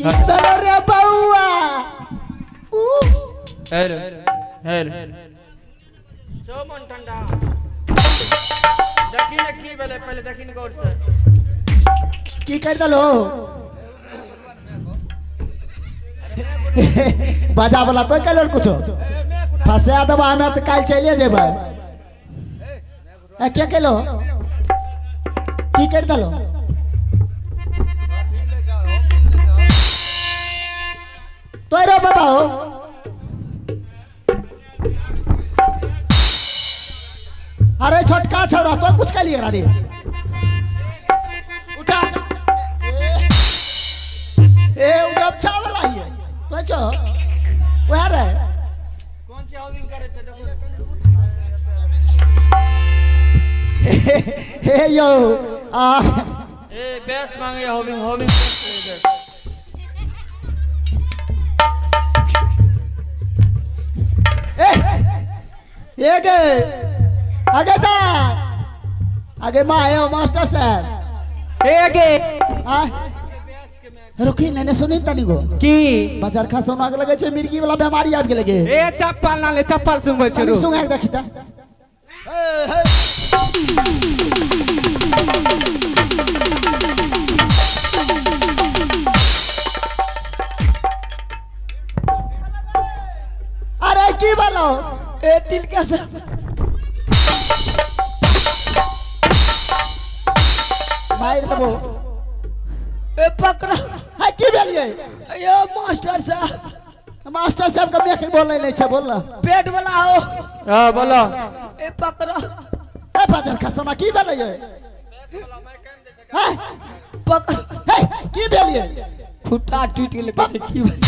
की भेलो रे बौआ? ऊ हेलो हेलो चो मन ठंडा देखी ने की भेलै पहिले देखी ने गौर से। की कर दलो बाजा वाला तो कल कुछो फंसा देबा हमे तऽ काल्हि चलिए जेबै। ए के केलो की कर दलो? तोरो बाबा हो। अरे छोटका छौड़ा तो कुछ कलिए रे, उठा। ए उ गमछा वाला हिए तो छो वह रे। कोन चीज हाउसिंग करे छै देखो। हे यो आ ए बेस मांगे होबिंग होबिंग। ए ए गे आगे ता आगे माँ आयो मास्टर साहब। ए गे आ रुकी नहीं सुनी तनी गो की बाजार खा सोना के लगे छै मिर्गी वाला बीमारी आबि गेलै गे। ए चप्पल ना ले चप्पल सुंघबै छै। तनी रू सुंघा के देखी ता। ए हे अरे की बोलो? ए तिल के सर मार देबो। ए पकड़ा। है की भेलिए? यो मास्टर साहब। मास्टर साहब के मेख बोलै नहीं छै बोल ना। पेट वाला हो। हां बोलो। ए पकड़ा। ए बाजार खसना की भेलिए? हैं पकड़। हे की भेलिए? फुटा टूट गेल कहै छै की भेल?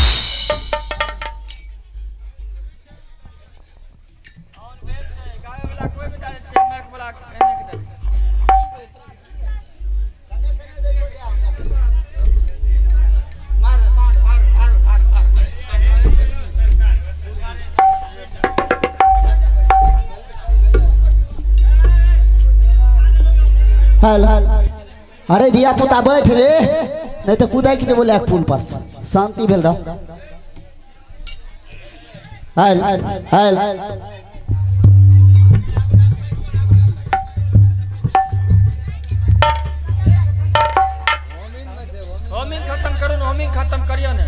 और बेल छै गावे वाला कोई भी जाने छै माइक वाला एने के दे। हेलो अरे धिया पुता बैठ रे नहीं तो कुदाई की बोले पुल पर से। शांति भेल रह। हेल हेल होमिंग खत्म करू ने होमिंग खत्म करियो ने।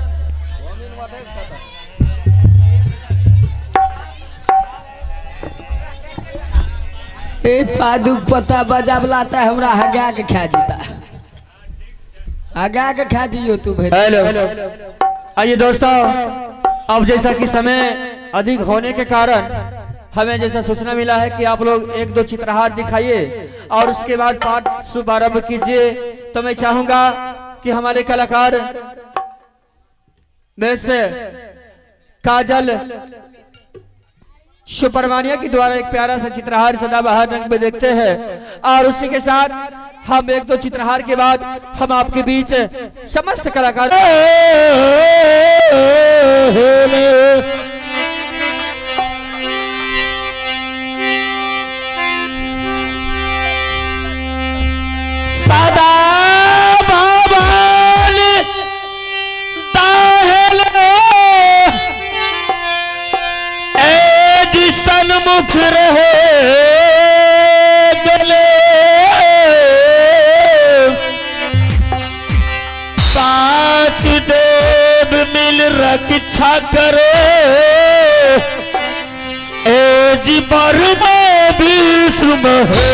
ए पादू पत्ता बजावला त हमरा हगा के खा जेता, हगा के खा जियो तू भाई। हेलो आइए दोस्तों, अब जैसा कि समय अधिक होने के कारण हमें जैसा सूचना मिला है कि आप लोग एक दो चित्रहार दिखाइए और उसके बाद पाठ शुभारंभ कीजिए, तो मैं चाहूंगा कि हमारे कलाकार में से काजल सुपरमानिया के द्वारा एक प्यारा सा चित्रहार सदाबहार रंग में देखते हैं और उसी के साथ हम एक दो चित्रहार के बाद हम आपके बीच समस्त कलाकार सदा भवन दाहल ए जी सन्मुख रहे गले पांच देव मिल रक्षा करे ए जी बर्मा विष्णु है।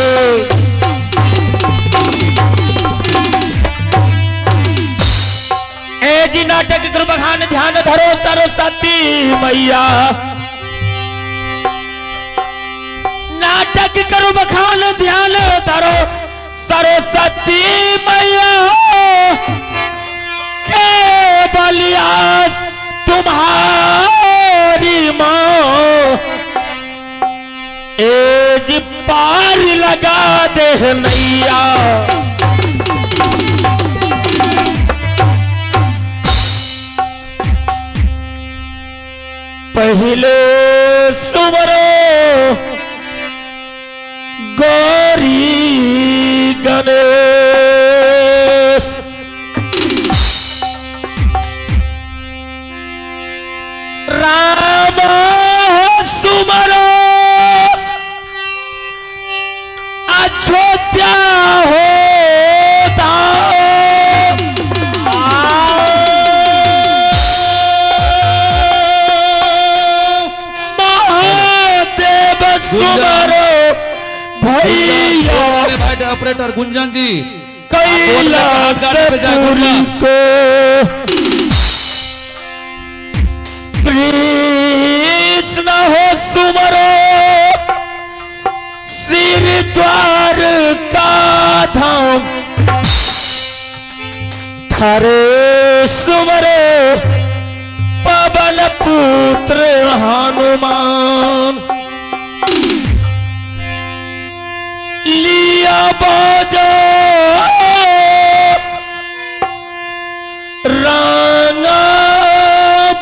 ए जी नाटक गुरु बखान ध्यान धरो सरस्वती मैया, नाटक करो बखान ध्यान धरो सरस्वती मैया, के बलियास तुम्हारी माँ ए जी पार लगा दे नैया। पहले सुमरो गौरी गणेश, भैया भाई ऑपरेटर गुंजन जी कैलाश पुरी को कृष्ण हो सुमरो सिर द्वार का धाम थारे सुमरो पवन पुत्र हनुमान लिया बाजा रांगा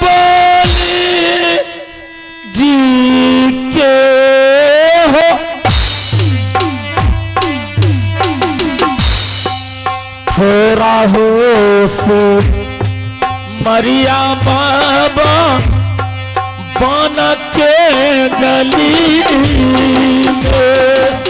बोली जी के हो थोड़ा होश मरिया बाबा बन के गली में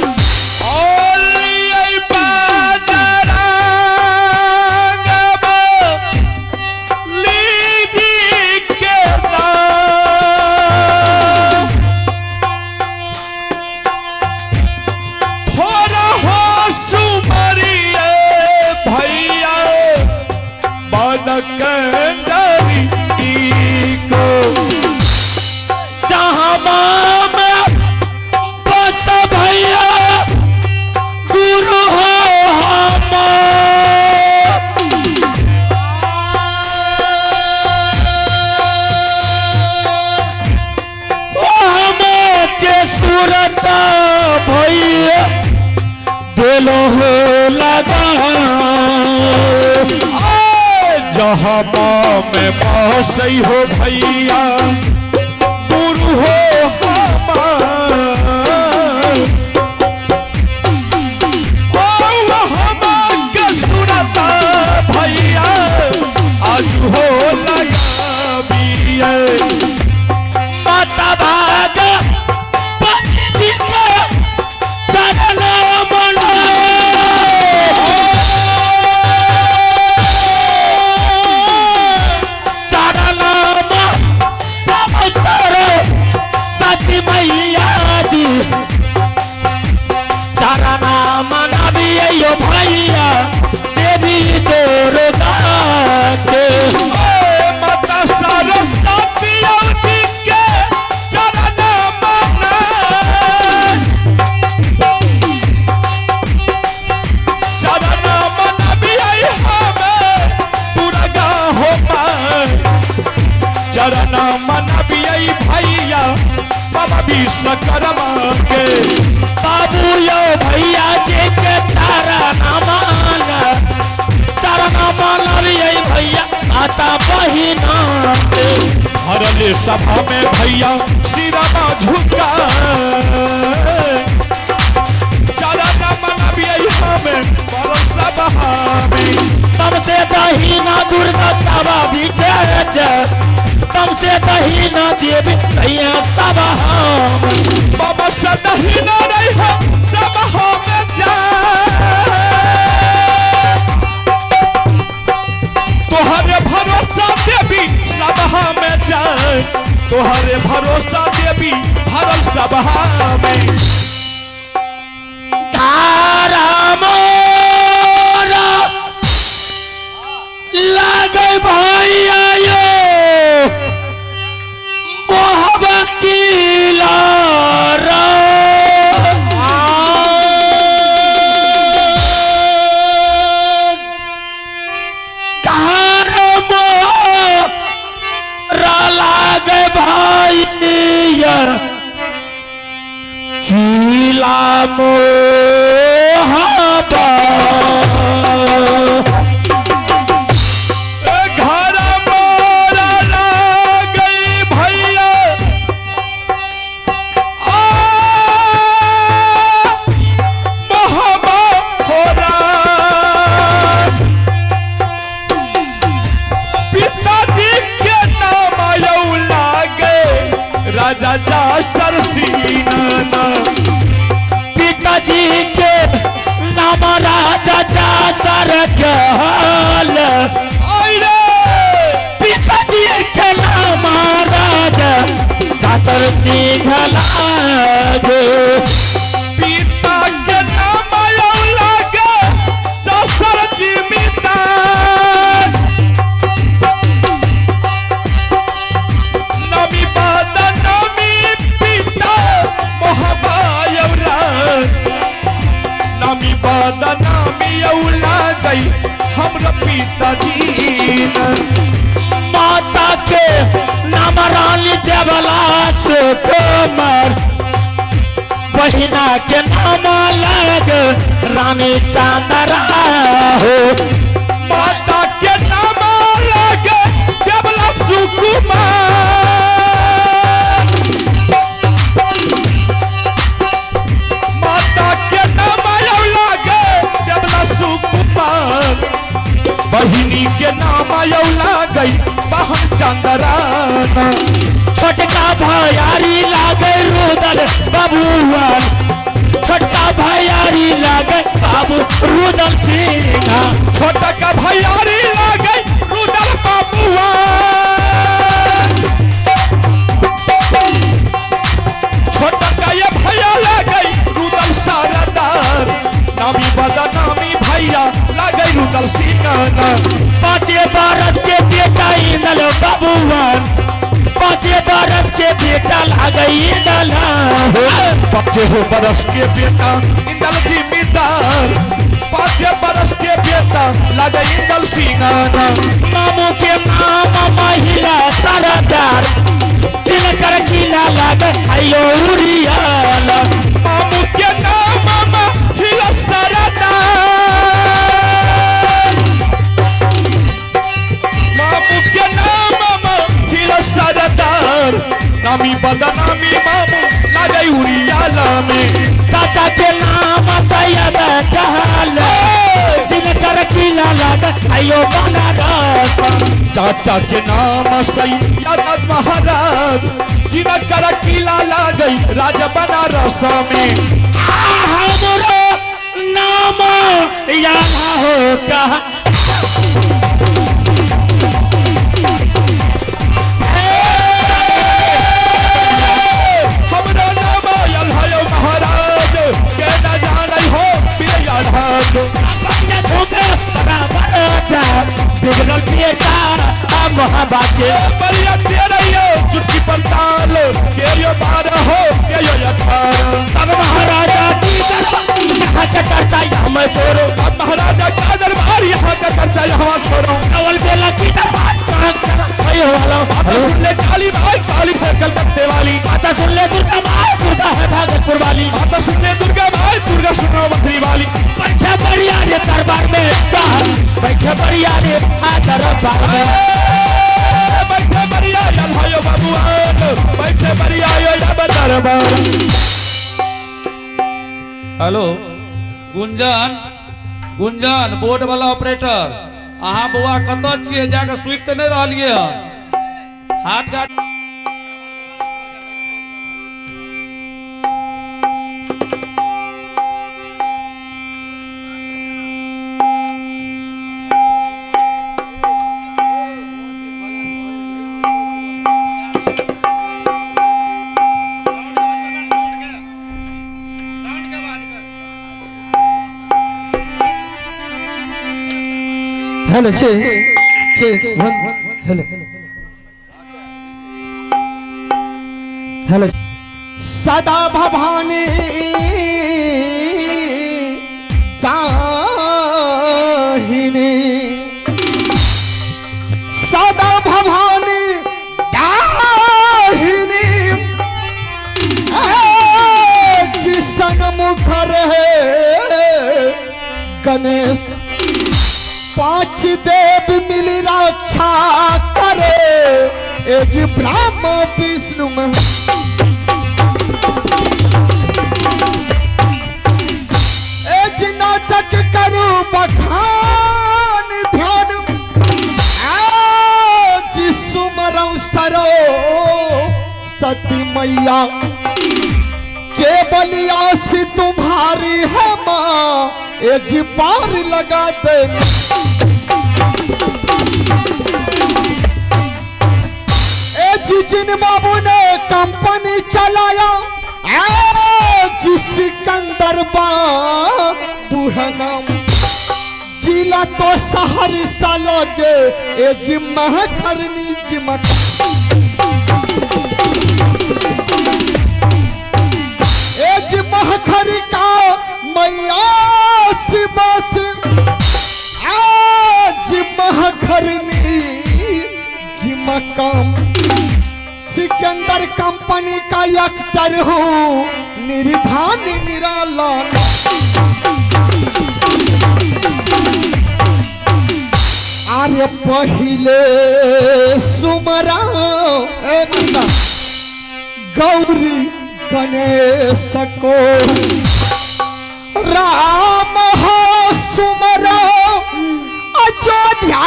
जहाँ में बसई हो भैया गुरु हो हमार सुरता भैया आज हो लगा माता भाग भैया बाबा विश्वकर्मा के बाबू यो भैया जी के तारा ना मान भैया माता बहिना हरले सभा में भैया सिरमा झुका चरण मनबियै हमें बड़ सभा में तमसे दहीना दुर्गा सभा बिखेज तमसे दहीना देवी भैया सभा बाबा से दहीना नहीं हम सब हमें जाए तोहरे भरोसा देवी सब हमें जाए तोहरे भरोसा देवी भरल सभा में धारा मोरा लागे भैया यो मोहब्बत की लारा धारा मोरा लागे भैया खिला मोहब्बत घर मोरा लागई भैया आ मोहब्बत होरा पिताजी के नाम आयौ लागे राजा जा सरसीना पिताजी के नाम राजा जासर कहल आइरे पिताजी के नाम राजा जासर सिंह लागे पिता बहिना के नाम लग रानी चांदरा हो। माता के नाम लग देवला सुकुमार। माता के नाम लग देवला सुकुमार। बहिनी के नाम लागई बहन चंदराना। छोटका भैयारी लागे रुदल बबुआ। छोटका भैयारी लागे बाबू रुदल सिंह। छोटका भैयारी लागे रुदल बाबुआ। छोटका ये भैया लागे रुदल सारदार। नामी बदनामी भैया लागे रुदल सिंह। 5 बरस के बेटा इंदल बबुआ। 5 बरस के बेटा लागे इंदल। 5 बरस के बेटा इंदल जिम्मेदार। 5 बरस के बेटा लागे इंदल सिंगाना। मामू के मामा महिला सरदार। जिनकर किला लागे आयो उरियाला। मामू के नाम महिला सरदार। मामू के नाम महिला सरदार। नामी बदनामी मामू लागे उरियाला में। चाचा के नाम सैयद जहाल। जिनकर किला लागे आयो बनारस। चाचा के नाम सैयद महाराज। जिनकर किला लागे राज बनारस में। हमरो नाम याद हो कहा। हमरो नाम आयल है महाराज। के न जानै हो बिरयाधाज। बिगड़ल बेटा मोहब्बत। बलिया तेरे यो चुटकी पर ताल। के यो 12 हो के यो 18। तब महाराजा यहाँ का चर्चा यहाँ मैं छोड़ो। अब महाराजा का दरबार यहाँ का चर्चा यहाँ छोड़ो। अवल बेला की दरबार वाला। माता सुन ले काली बाई काली है कलकत्ते वाली। माता सुन ले दुर्गा माई दुर्गा है भागलपुर वाली। माता सुन ले दुर्गा माई दुर्गा सुनो बखरी वाली। बैठे बढ़िया रे दरबार में चाह। बैठे बढ़िया रे दरबार में। बैठे बढ़िया भाइयों बाबू बैठे बढ़िया दरबार। हेलो गुंजन, गुंजन बोर्ड वाला ऑपरेटर, अहाँ बौआ कतऽ छियै? जाके सुति तऽ नहि रहलियै हन? हाथ गाड़ी हेलो छे छे वन हेलो हेलो। सदा भवानी दाहिनी। सदा भवानी दाहिनी। जिसन मुख रहे गणेश। 5 देव मिली रक्षा करे। एज ब्रह्म विष्णु एज नाटक करू बखान ध्यान। आज सुमरौ सरो सती मैया। के बलियासी तुम्हारी है माँ। एज पार लगा दे। एज जिन बाबू ने कंपनी चलाया। एज सिकंदर बाबू है नाम। जिला तो सहरसा लगे। एज महखरनी जिमक। एज महखर का मैया शिवस। आज महखरनी जिमकम। सिकंदर कंपनी का एक्टर हूँ। निर्धान निराला। आरे पहिले सुमरा ए माता गौरी गणेश को राम हो सुमरा अयोध्या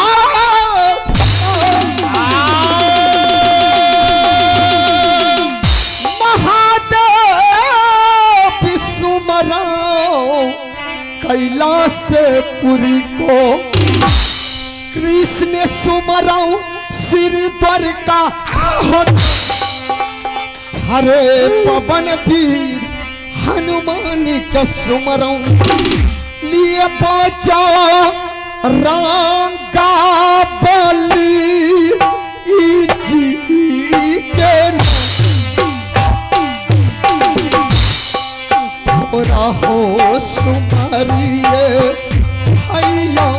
महादेव सुमरा कैलाश पुरी को कृष्ण सुमरा श्री द्वारका हो हरे पवन वीर हनुमान के सुमरा लिए बचाओ रंगा बली जी के थोड़ा हो सुमरिए भैया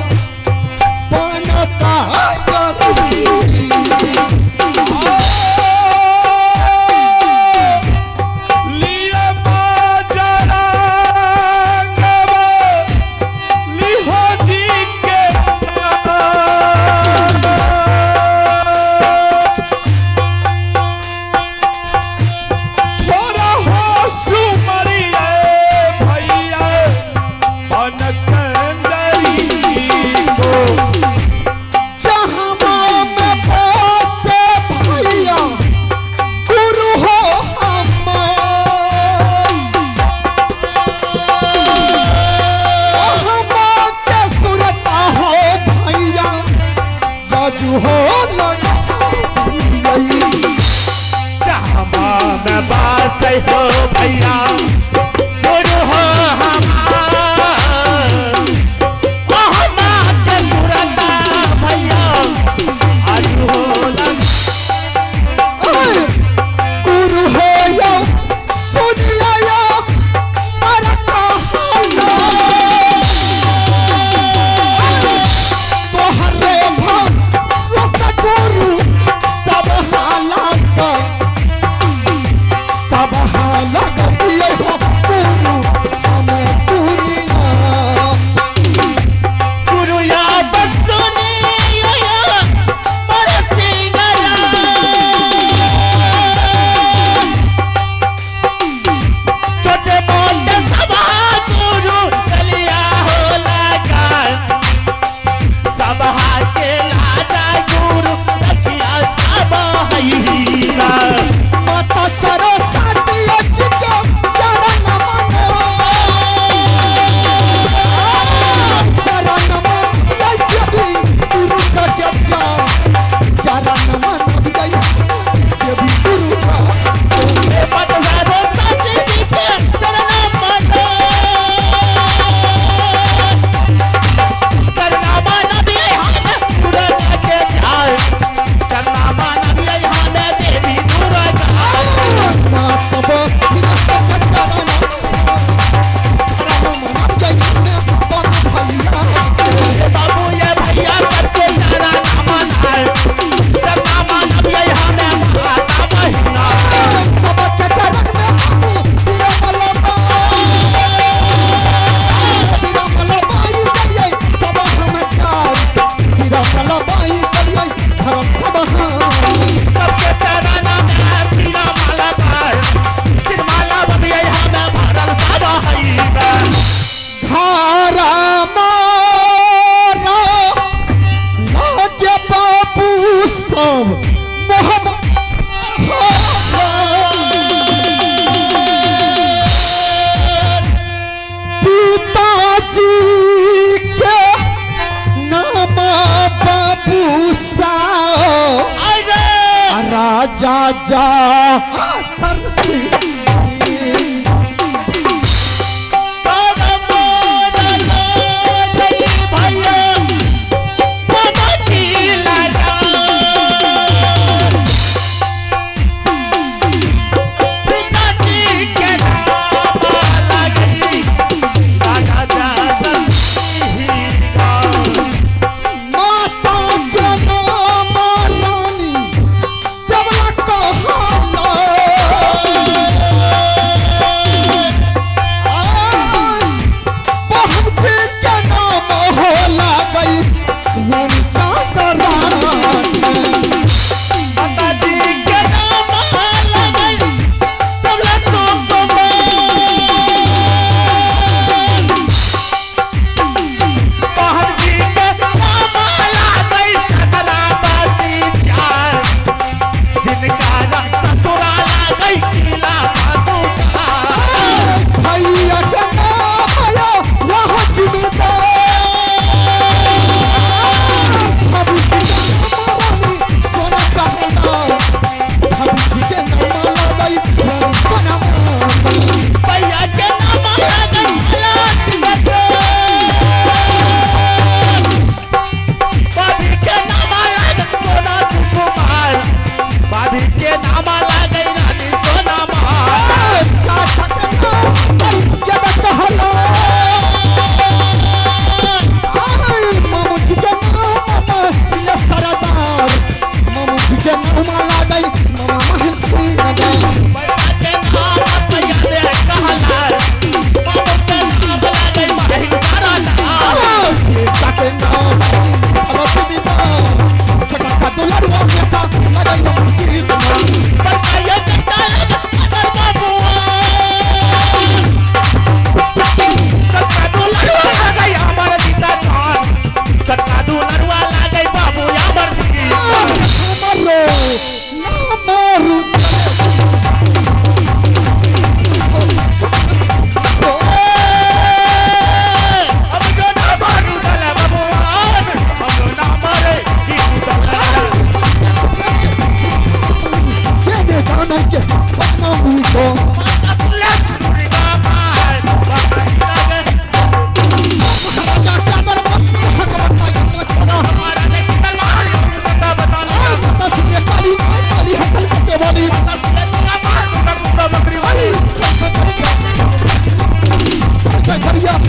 बनता राजा जा सरसी माता के नाम रानी देवला कहाला।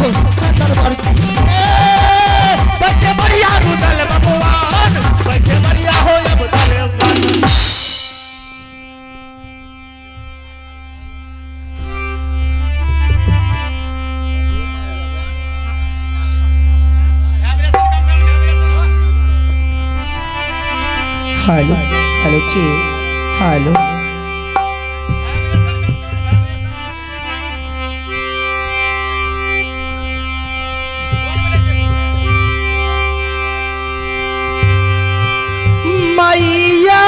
हो दरबार। बच्चे बढ़िया रुदल बबुआन, बच्चे बढ़िया हो अब दरबार। हेलो हेलो ची हेलो मैया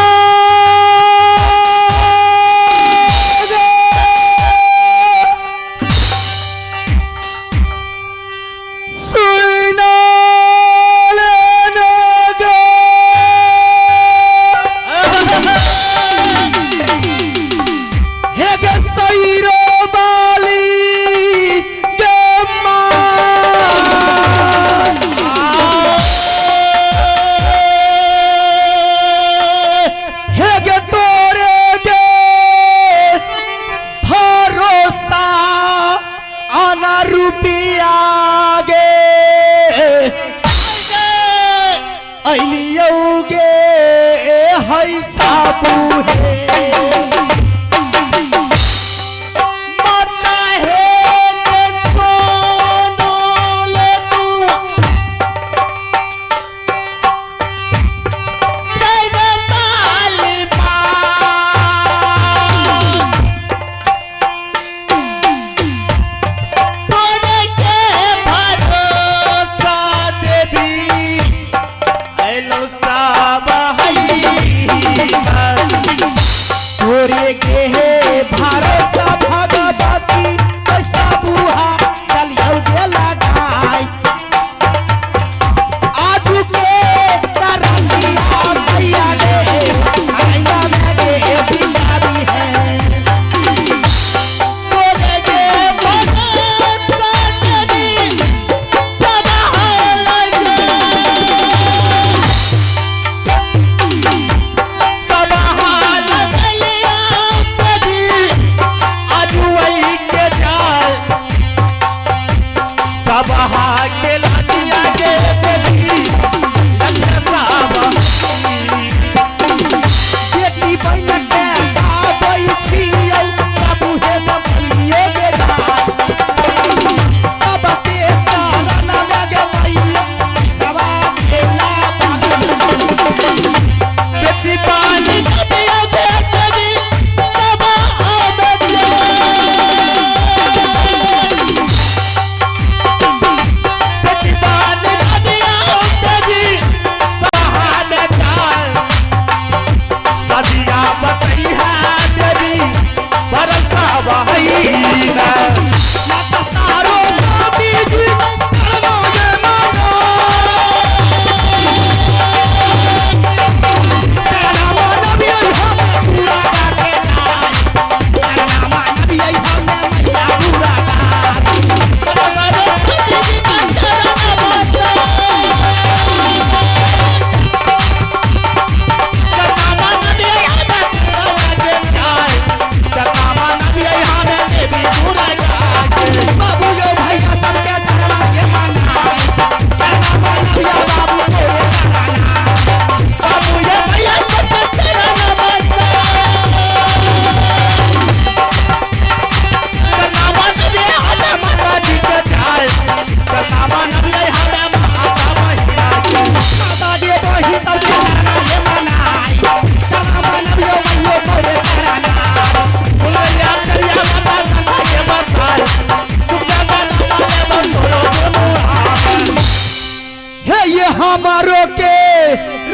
हमारो के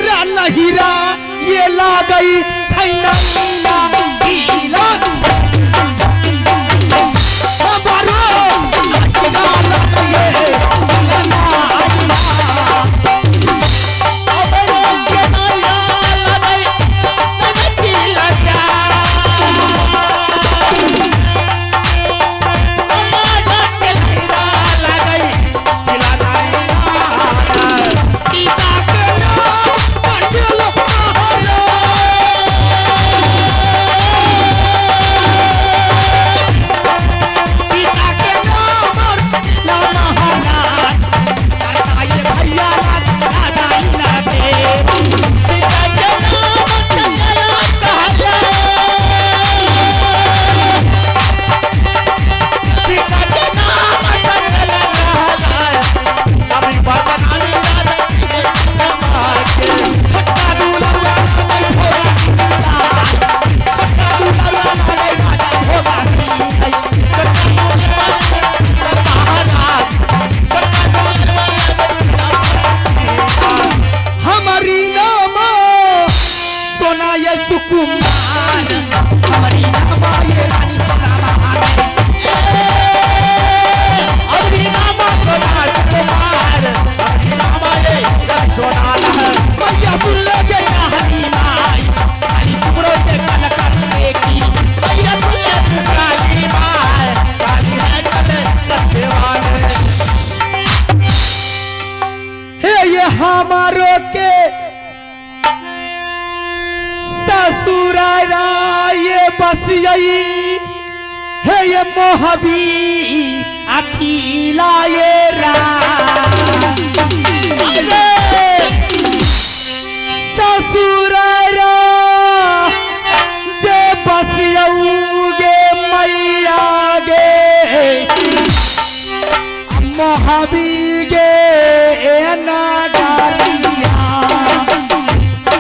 रन हीरा ये ला गई छैना हीरा हमारो हीरा ला गई हमारो के ससुरारा ये बसियई हे ये मोहबी अकेला ये रा ससुरारा जे बसियऊगे मैया गे मोहबी गे